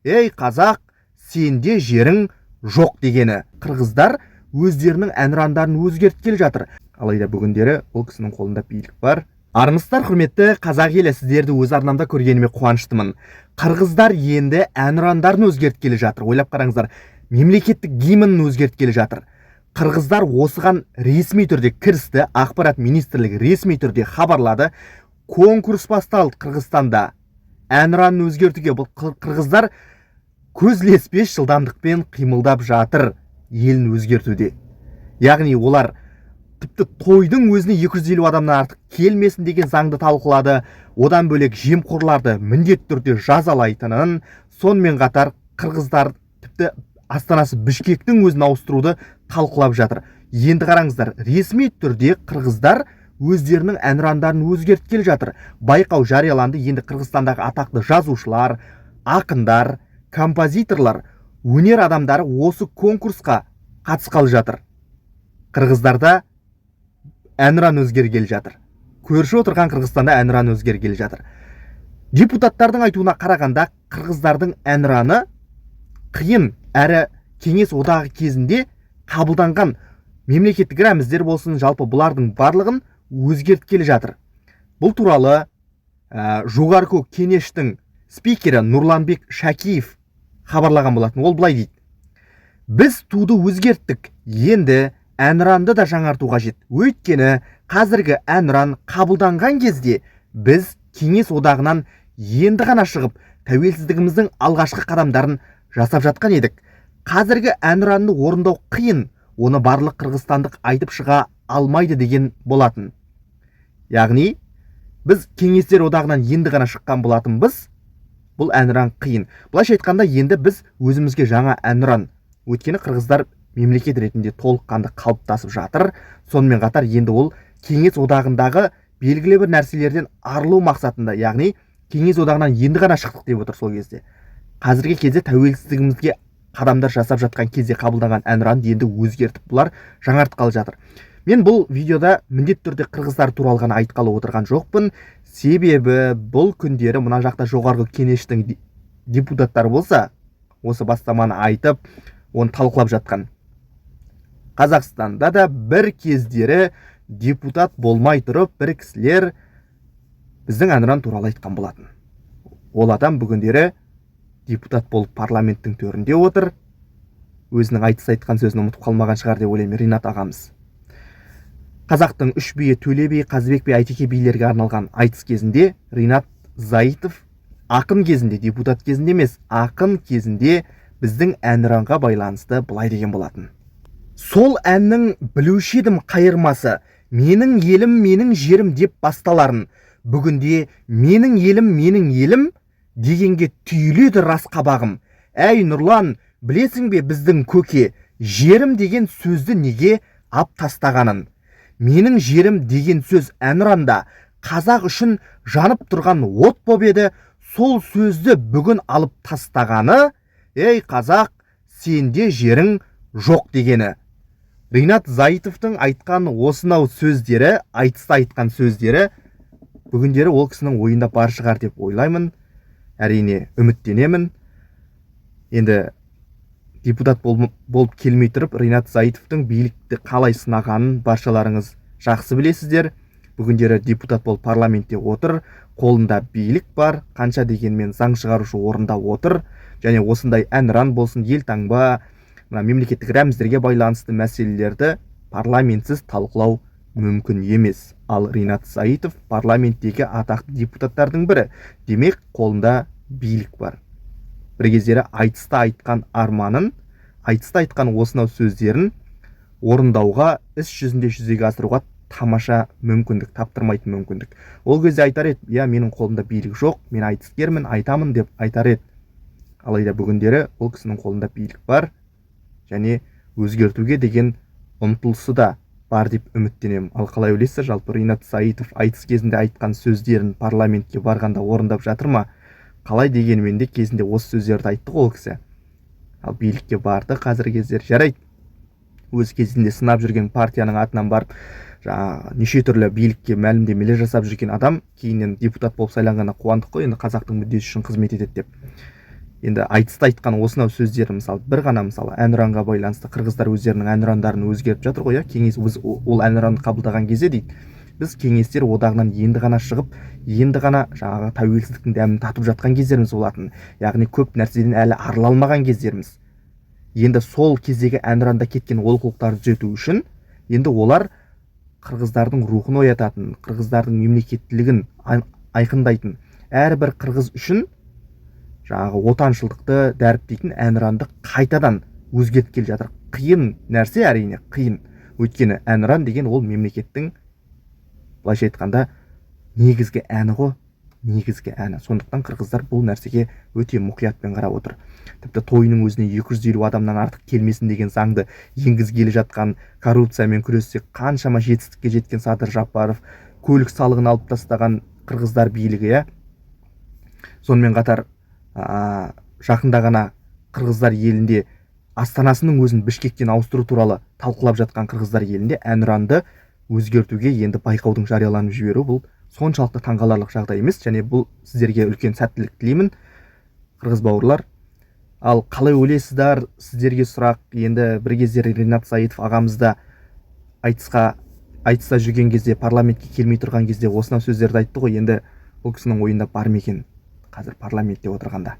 Ей, қазақ, сенде жерің жоқ дегені. Қырғыздар өздерінің әнұрандарын өзгерткелі жатыр. Алайда бүгіндері ол кісінің қолында билік бар. Армысыздар, құрметті қазақ елі, сіздерді өз арнамда көргеніме қуаныштымын. Қырғыздар енді әнұрандарын өзгерткелі жатыр. Ойлап қараңыздар, мемлекеттік гимнін өзгерткелі жатыр. Қырғыздар осыған ресми түрде кірісті, ақпарат министрлігі ресми түрде хабарлады. Конкурс басталды Қырғызстанда әнұранын өзгертуге. Бұл қырғыздар көз ілеспес жылдамдықпен қимылдап жатыр елін өзгертуде. Яғни олар тіпті тойдың өзіне 250 адамнан артық келмесін деген заңды талқылады. Одан бөлек жемқорларды міндетті түрде жазалайтынын, сонымен қатар қырғыздар тіпті астанасы Бішкектің өзін ауыстыруды талқылап жатыр. Енді қараңыздар, ресми түрде қырғыздар өздерінің әнұрандарын өзгерткелі жатыр. Байқау жарияланды. Енді Қырғызстандағы атақты жазушылар, ақындар, композиторлар, өнер адамдары осы конкурсқа қатысқалы жатыр. Қырғыздарда әнұран өзгергелі жатыр. Көрші отырған Қырғызстанда әнұран өзгергелі жатыр. Депутаттардың айтуына қарағанда, қырғыздардың әнұраны қиын әрі Кеңес одағы кезінде қабылданған мемлекеттік рәміздер болсын, жалпы бұлардың барлығын өзгерткелі жатыр. Бұл туралы Жогорку Кенештің спикері Нұрланбек Шакиев хабарлаған болатын. Ол былай дейді: «Біз туды өзгерттік, енді әнұранды да жаңарту қажет. Өйткені қазіргі әнұран қабылданған кезде біз Кеңес одағынан енді ғана шығып, тәуелсіздігіміздің алғашқы қадамдарын жасап жатқан едік. Қазіргі әнұранды орындау қиын, оны барлық қырғызстандық айтып шыға алмайды», — деген болатын. Яғни біз Кеңестер одағынан енді ғана шыққан болатынбыз, бұл әнұран қиын. Былайша айтқанда, енді біз өзімізге жаңа әнұран, өйткені қырғыздар мемлекет ретінде толыққанды қалыптасып жатыр. Сонымен қатар енді ол Кеңес одағындағы белгілі бір нәрселерден арылу мақсатында, яғни Кеңес одағынан енді ғана шықтық деп отыр сол кезде. Қазіргі кезде тәуелсіздігімізге қадамдар жасап жатқан кезде қабылданған әнұранды енді өзгертіп, бұлар жаңартқалы жатыр. Мен бұл видеода міндетті түрде қырғыздар туралы ғана айтқалы отырған жоқпын. Себебі бұл күндері мына жақта Жоғарғы Кеңестің депутаттары болса, осы бастаманы айтып, оны талқылап жатқан. Қазақстанда да бір кездері депутат болмай тұрып бір кісілер біздің әнұран туралы айтқан болатын. Ол адам бүгіндері депутат болып парламенттің төрінде отыр. Өзінің айтыс айтқан сөзін ұмытып қалмаған шығар деп ойлаймын Ринат ағамыз. Қазақтың үш биі, Төле би, Қазыбек би, Әйтеке билерге арналған айтыс кезінде Ринат Заитов ақын кезінде, депутат кезінде емес, ақын кезінде біздің әнұранға байланысты былай деген болатын: «Сол әннің білуші едім қайырмасы, менің елім, менің жерім деп басталарын. Бүгінде менің елім, менің елім дегенге түйіледі рас қабағым. Әй, Нұрлан, білесің бе біздің көке жерім деген сөзді неге ап тастағанын? Менің жерім деген сөз әнұранда қазақ үшін жанып тұрған от боп еді. Сол сөзді бүгін алып тастағаны, ей, қазақ, сенде жерің жоқ дегені». Ринат Заитовтың айтқан осынау сөздері, айтыста айтқан сөздері бүгіндері ол кісінің ойында бар шығар деп ойлаймын, әрине, үміттенемін. Енді депутат болып келмей тұрып Ринат Заитовтың билікті қалай сынағанын баршаларыңыз жақсы білесіздер. Бүгіндері депутат болып парламентте отыр, қолында билік бар, қанша дегенмен заң шығарушы орында отыр. Және осындай әнұран болсын, елтаңба, мына мемлекеттік рәміздерге байланысты мәселелерді парламентсіз талқылау мүмкін емес. Ал Ринат Заитов парламенттегі атақты депутаттардың бірі, демек, қолында билік бар. Бір кездері айтыста айтқан арманын, айтыста айтқан осынау сөздерін орындауға, іс жүзінде жүзеге асыруға тамаша мүмкіндік, таптырмайтын мүмкіндік. Ол кезде айтар еді: «Иә, менің қолымда билік жоқ, мен айтыскермін, айтамын», — деп айтар еді. Алайда бүгіндері ол кісінің қолында билік бар және өзгертуге деген ұмтылысы да бар деп үміттенемін. Ал қалай ойлайсыздар, жалпы Ринат Заитов айтыс кезінде айтқан сөздерін парламентке барғанда орындап жатыр ма? Қалай дегенмен де кезінде осы сөздерді айтты ғой ол кісі. Ал билікке барды қазіргі кездері. Жарайды, өз кезінде сынап жүрген партияның атынан барып, жаңағы неше түрлі билікке мәлімдемелер жасап жүрген адам кейіннен депутат болып сайланғанына қуандық қой енді, қазақтың мүддесі үшін қызмет етеді деп. Енді айтыста айтқан осынау сөздері, мысалы, бір ғана, мысалы, әнұранға байланысты қырғыздар өздерінің әнұрандарын өзгертіп жатыр ғой, иә. Кеңес, біз ол әнұранды қабылдаған кезде, дейді, біз Кеңестер Одағынан енді ғана шығып, енді ғана жаңағы тәуелсіздіктің дәмін татып жатқан кездеріміз болатын, яғни көп нәрседен әлі арыла алмаған кездеріміз. Енді сол кездегі әнұранда кеткен олқылықтарды түзету үшін енді олар қырғыздардың рухын оятатын, қырғыздардың мемлекеттілігін айқындайтын, әрбір қырғыз үшін жаңағы отаншылдықты дәріптейтін әнұранды қайтадан өзгертіп келе жатыр. Қиын нәрсе, әрине, қиын. Өйткені әнұран деген ол мемлекеттің, былайша айтқанда, негізгі әні ғой, негізгі әні. Сондықтан қырғыздар бұл нәрсеге өте мұқиятпен қарап отыр. Тіпті тойының өзіне 250 адамнан артық келмесін деген заңды енгізгелі жатқан, коррупциямен күресте қаншама жетістікке жеткен Садыр Жапаров, көлік салығын алып тастаған қырғыздар билігі, иә. Сонымен қатар жақында ғана қырғыздар елінде астанасының өзін Бішкектен ауыстыру туралы талқылап жатқан қырғыздар елінде әнұранды өзгертуге енді байқаудың жарияланып жіберуі, бұл соншалықты таңғаларлық жағдай емес. Және бұл сіздерге үлкен сәттілік тілеймін, қырғыз бауырлар. Ал қалай ойлайсыздар, сіздерге сұрақ. Енді бір кездері Ринат Саитов ағамыз да айтыста жүрген кезде, парламентке келмей тұрған кезде осынау сөздерді айтты ғой. Енді бұл кісінің ойында бар ма екен қазір парламентте отырғанда?